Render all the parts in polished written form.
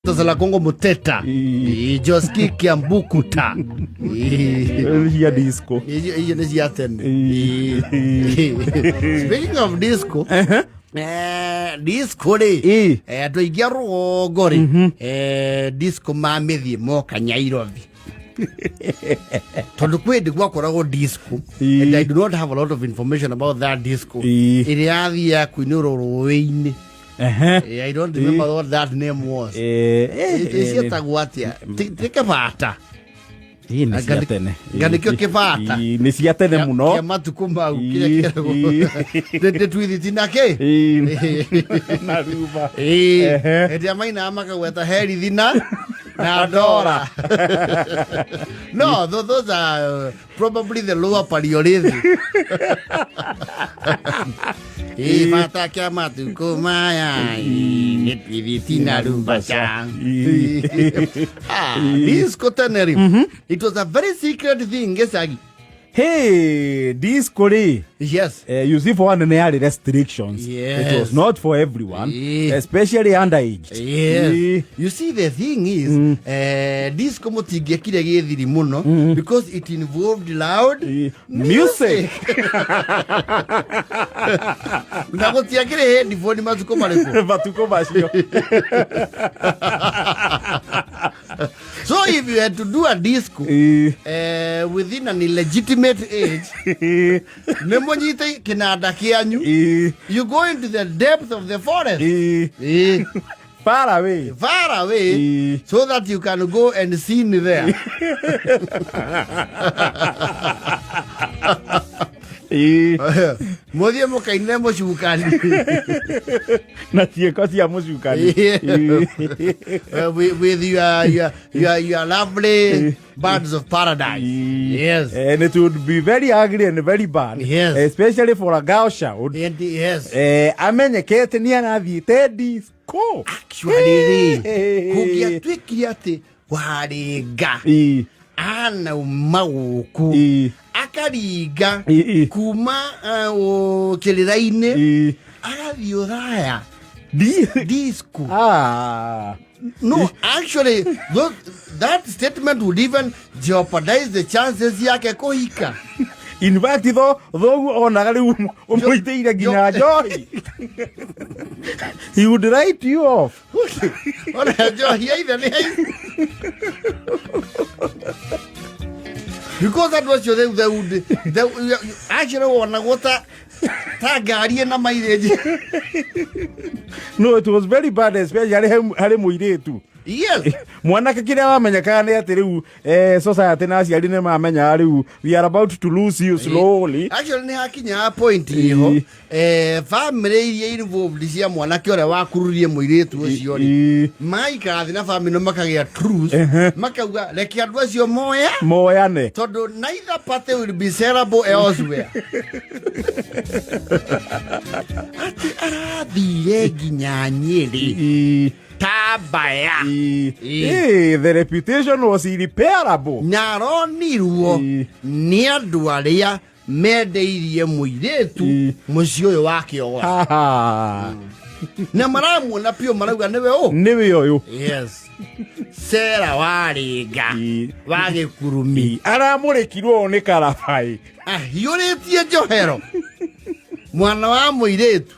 Sasa Kongo Muteta. Joski Kiambukuta. Cia disco. Icio nĩ cia tene. Speaking of disco, disco rĩ, andũ aingĩ a rũgongo rĩ, disco mamĩthiĩ moka Nyairobi, tondũ kwĩ hĩndĩ gwakoragwo disco, and I do not have a lot of information about that disco, ĩrĩa yathiaga kũinĩrwo rũĩ-inĩ. I don't remember what that name was. Ciĩtagwo atĩa? Ti kĩbata? Ĩ, nĩ cia tene. Nga nĩkĩo kĩbata. Ĩ, nĩ cia tene mũno. Kĩa matukũ mau, kĩrĩa kĩragwo nĩ twithiti na kĩ. Na ruba. Hĩndĩ ĩrĩa mainaga makagweta herithi na ndora. No, those are probably the lower paleolithic. Ibata kĩa matukũ maya nĩ twithiti na rumba ca. Ah, disco tene rĩ, it was a very secret thing gĩcagi. Hey, disco rĩ, you see, for one, nĩ yarĩ restrictions. It was not for everyone, especially underage. You see, the thing is, disco mũtingĩekire gĩthiri mũno because it involved loud music. Na gũtiakĩrĩ headphone matukũ marĩkũ? Matukũ macio. So if you had to do a disco within an illegitimate age, nĩ mũnyite kĩnanda kĩanyu, you go into the depth of the forest, Far away. Far away, so that you can go and sin there. Mũthiĩ mũkaine mũcukani. Na ciĩko cia mũcukani. With your lovely birds of paradise. Yes. And it would be very ugly and very bad, especially for a girl child. And, yes. Amenyekete nĩ arathiĩte disco. Actually rĩ, kũngĩatuĩkire atĩ warĩnga anauma gũkũ, akaringa kuma kĩrĩra-inĩ, agathiĩ ũthaya disco. Ah. No, actually, that statement would even jeopardize the chances yake kũhika. In fact, tho thoguo onaga rĩu ũmũitĩire nginya njohi, he would write you off. Ona njohi ya ithe nĩ ya because andũ acio rĩu they would they, actually wonagwo ta ngari ĩna mileage. No, it was very bad, especially harĩ mũirĩtu. Mwanake kĩrĩa wamenyekaga nĩ atĩ rĩu society na aciari nĩ mamenyaga rĩu we are about to lose you slowly. Actually nĩ hakinyaga point iho family iria involved cia mwanake ũrĩa wakururie mũirĩtu ũcio rĩ, maikara thĩ na family no makagĩa truth, makauga reke andũ acio moya moyane, tondũ neither party will be sellable elsewhere. Atĩ arathire nginya Nyĩrĩ tambaya. The reputation was irreparable. Na aronirwo nĩ andũ arĩa mendeirie mũirĩtu mũciĩ ũyũ wa kĩogora. Ha. Na maramuona biũ, marauga nĩwe ũ. Nĩwe ũyũ. Yes, Sera warĩnga wa gĩkurumi. Aramũrĩkirwo ũũ nĩ karabai. Ahiũrĩtie njohero mwana wa mũirĩtu.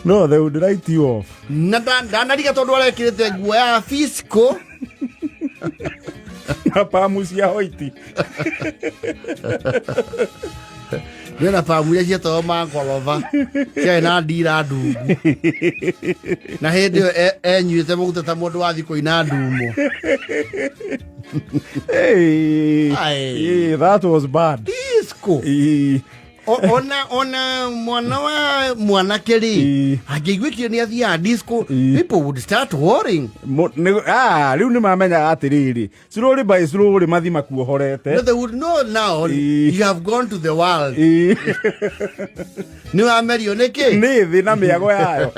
No, they would write you off. Na ndanariga tondũ arekĩrĩte nguo ya fisco. Na pamu cia hoiti. Nĩ na pamu iria cietagwo mangorova, ciarĩ na ndira ndungu, na hĩndĩ ĩyo enyuĩte maguta ta mũndũ wathi kũina ndumo. Hey. Aye. Hey, that was bad. Disco. Ona mwana wa mwanake rĩ, angĩiguĩkire nĩ athiaga disco, people would start worrying. Ah, rĩu nĩ mamenyaga atĩrĩrĩ, slowly by slowly mathi makuohorete. No, they would know now you have gone to the world. Nĩ wamerio nĩ kĩ. Nĩ thĩ na mĩago yayo.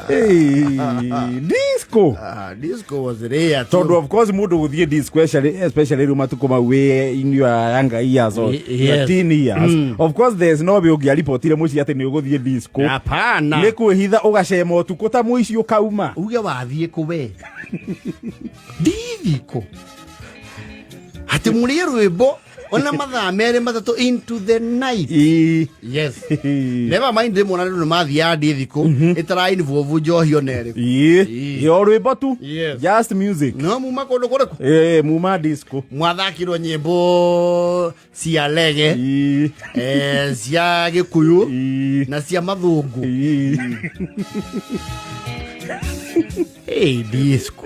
Hey, disco. Ah, disco was rare. Tondå of course må ndå gå thiä disco especially rä u matukå mau wä in your younger years or your teen years, of course there's no way å ngä aripotire må ciä atä nä å gå thiä disco. Hapana. Nä kwä hitha å gacema å tukå ta må ici å kauma. Uge wathiĩ kũ we? Ndithiko atĩ mũrĩe rwĩmbo ona mathaa merĩ matatũ into the night. Yes, never mind, rĩmwe na rĩu nĩ mathiaga ndithiko ĩtara involve njohi ona ĩrĩkũ. Ĩ o rwĩmbo tu. Just music. No muma kũndũ kũrĩkũ? Ĩ, muma disco. Mwathakirwo nyĩmbo cia lege, cia gĩkũyũ na cia mathũngũ. Hey, disco.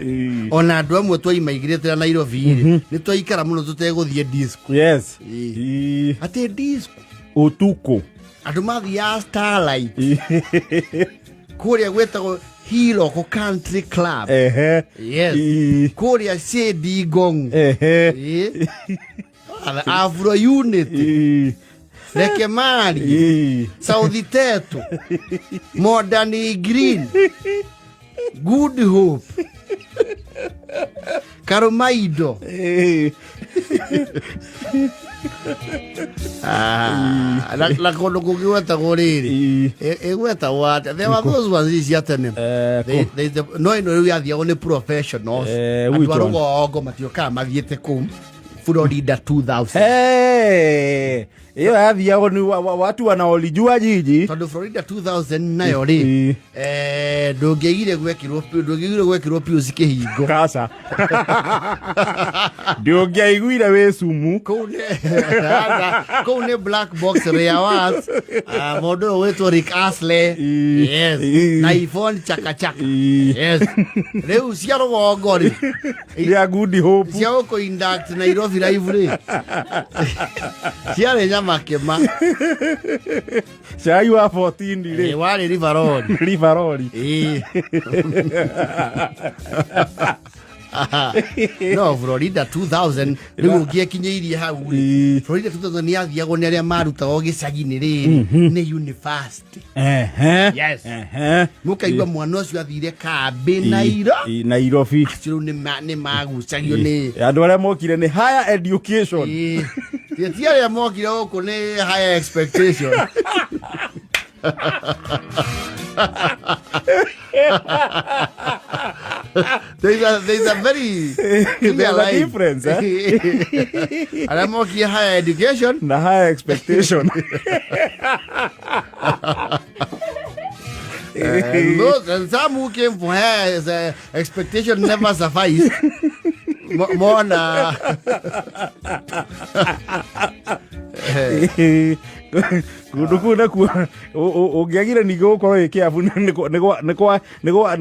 Ona andũ amwe twaimaigirĩte na Nairobi rĩ, nĩ twaikara mũno tũtegũthiĩ disco. Atĩ disco. Ũtukũ. Andũ mathiaga Starlight kũrĩa gwĩtagwo Hiloko Country Club. Yes. Kũrĩa Shady Ngong. Ĩĩ. Afro Unity, Lekemari, South Teto, Modern Green, Good Hope, Karumaido. Ah, na kũndũ kũngĩ gwetagwo rĩrĩ, ĩgwetagwo atĩa? There were those ones cia tene. No ĩno rĩu yathiagwo nĩ professionals. Which andũ a one? Rũgongo matiokaga mathiĩte kũu Florida 2000. Hey, hiyo yathiagwo ni watu wanaolijua jiji. Tondũ Florida 2000 nayo rĩ, ndũngĩaigire gwekĩrwo piusi kĩhingo. Kasa ndũngĩaiguire wĩ cumu. Kũu nĩ black box Reawas. Ah, mũndũ ũyũ wĩtwo Rick Astley. Yes. Na Yvonne Chaka Chaka. Yes, rĩu cia rũgongo rĩ, rĩa Good Hope, cia gũkũ induct Nairobi Live rĩ, ciarĩ nyamakĩma. Cai wa 14 rĩ. Warĩ River Road. Rivaroli. Ĩĩ. No Florida 2000 rĩu ũngĩekinyĩirie hau rĩ, Florida 2000 nĩ yathiagwo nĩ arĩa marutagwo gĩcagi-inĩ rĩrĩ nĩ university. Yes. Mũkaigua mwana ũcio athire kambĩ Nairo Nairobi. Acio rĩu nĩ magucagio nĩ Andũ arĩa mokire nĩ higher education. Ĩĩ. Ti arĩa mokire gũkũ nĩ higher expectation. There's a very clear There's a line. Difference, eh? Arĩa mokire higher education na higher expectation. And some who came for higher expectation never sufficed. Mona. Kũndũ kũu nakuo ũngĩagire ningĩ gũkorwo wĩ kĩabu nĩ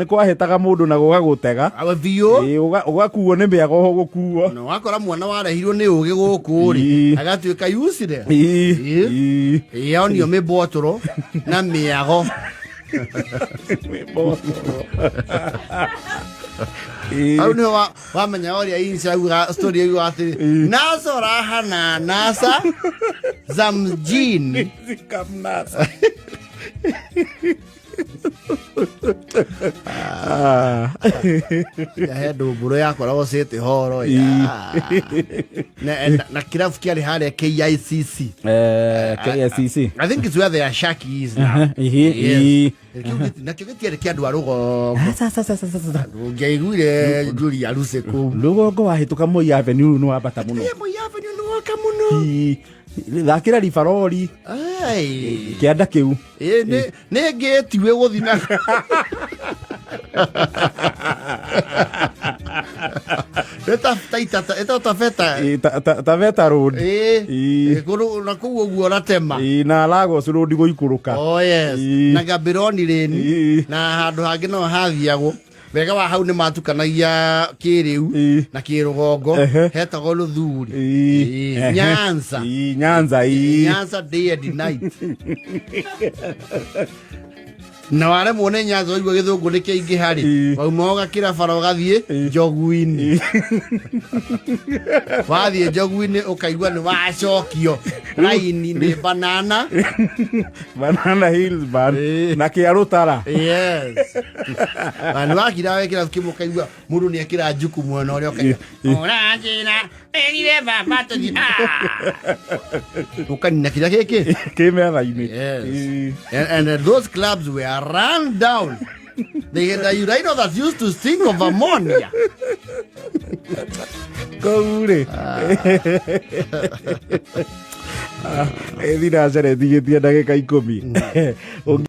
kwahĩtaga mũndũ na gũgagũtega. Awa biũ. Ĩ, ũgakuo nĩ mĩago gũkuo. No wakora mwana warehirwo nĩ ũgĩ gũkũ rĩ, agatuĩka useless. Ĩ, onio mĩbotoro na mĩago. Mĩbotoro. Hau nĩho wamenya ũrĩa Insa auga story auga atĩrĩ, nasa rahana nasa za mjini. Zikamnasa. Ah. He ndũmbũrũ yakoragwo City Hall na kĩrabu kĩarĩ harĩa KICC. KICC. I think it's where the Shaki is now. Yes. Nakĩo gĩtiarĩ kĩa andũ a rũgongo. Sasa. Ũngĩaiguire Julia Lucy kũu. Rũgongo wahĩtũka Moi Avenue nĩ wambata mũno. Ĩ, Moi Avenue nĩ woka mũno. Thakĩra Rivaroli. Ai. Kĩanda kĩu. Ĩ, nĩ ngĩti wĩ gũthi na Nĩ ta Taveta. Ĩ, Taveta Road. Ĩ. Ĩ. Ĩ, kũndũ na kũu ũguo ratema. Ĩ, na Lagos Road gũikũrũka. Oh yes. Na Gabironi Lane. Na handũ hangĩ no hathiagwo wega wa hau nĩ matukanagia kĩrĩu na kĩrũgongo. Hetagwo Rũthuri. Ĩ, Nyanza. Ĩ, Nyanza. Nyanza day and night. Na waremwo nĩ Nyanza, waigua gĩthũngũ nĩ kĩaingĩha rĩ, wauma ũgakĩra bara ũgathiĩ Njogu-inĩ. Wathiĩ Njogu-inĩ ũkaigua nĩ wacokio raini nĩ banana. Banana Hills man. Na kĩa rũtara. Yes, na nĩ wakira wekĩra kĩmwe ũkaigua mũndũ nĩ ekĩra njuku mwena ũrĩa, ũkaigua ũranjĩra erire baba tũthiĩ. Ah! Ũkanina kĩrĩa gĩkĩ kĩ metha-inĩ. Yes. And those clubs were run down. They had a urinal that used to stink of ammonia. Kũu rĩ ĩthira nceretigĩtie ndagĩka 10. Ũngĩ-